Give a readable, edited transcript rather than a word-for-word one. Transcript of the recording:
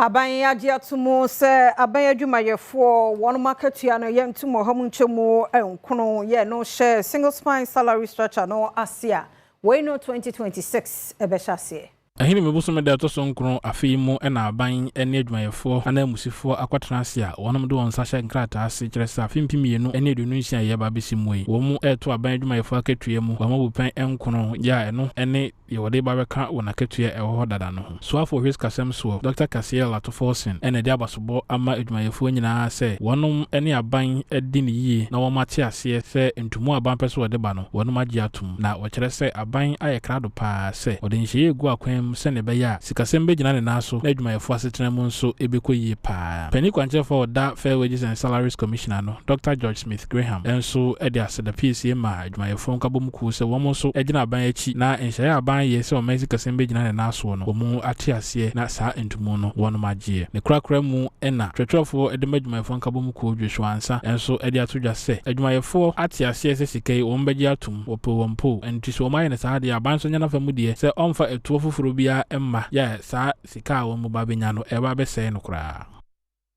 Aban agye ato mu sɛ aban adwumayɛfoɔ wɔn akatua no yɛntum 9%, yɛ no hyɛ single spine salary structure no ase a, wei no 2026 ɛbɛhyɛ aseɛ. Ahinime bosome da ɛtɔ so 9 afe yi mu ɛna aban ne adwumayɛfoɔ ananmusifoɔ akɔtena ase a wɔnom de wɔn nsa hyɛ nkrataa ase kyerɛ sɛ afe 2026 yɛba abɛsi mu yi, wɔn mu ɛreto aban adwumayɛfoɔ akatua mu wɔn abupɛn 9, yɛ a ɛno ne deɛ wɔde ba bɛka wɔn akatua ɛwɔ hɔ dada no ho. Soafo hwɛ sikasɛm soɔ, Dr Cassiel Ato Forson, ɛna ɛde abasobɔ ama adwumayɛfoɔ nyinaa sɛ wɔnom ne aban di ne yie na wɔn ate aseɛ sɛ ntomu aban pɛ so wɔde ba no, wɔnom agye atom, na wɔkyerɛ sɛ aban ayɛ krado paa sɛ wɔde nhyehyɛeɛ egu akwan mu sɛnea ɛbɛyɛ a sikasɛm bɛgyina ne nan so na adwumayɛfoɔ asetena mu nso ɛbɛkɔ yie paa. Panin kwankyerɛfoɔ a ɔda Fair Wages and Salaries Commission ano, Dr George Smith Graham, nso de aseda piesie ma adwumayɛfoɔ nkabom kuo sɛ wɔn nso gyina aban akyi na nhyehyɛeɛ a aban yɛ sɛ ɔman sikasɛm bɛgyina ne nan soɔ no, wɔn ate aseɛ na saa ntomu no wɔnom agyeɛ. Ne korakora mu na twerɛtwerɛfoɔ de ma adwumayɛfoɔ nkabom kuo, Joshua Ansa, nso de ato dwa sɛ adwumayɛfoɔ ate aseɛ sɛ sika yi wɔn bɛgye atom, wɔpɛ wɔn po nti sɛ wɔn ayɛ no saa deɛ, aban nso nyɛ n'afa mu deɛ sɛ ɔmfa ɛtoɔ foforɔ biara mma yɛ saa sika a wɔn mu ba bɛnya no ɛba bɛsɛe no koraa.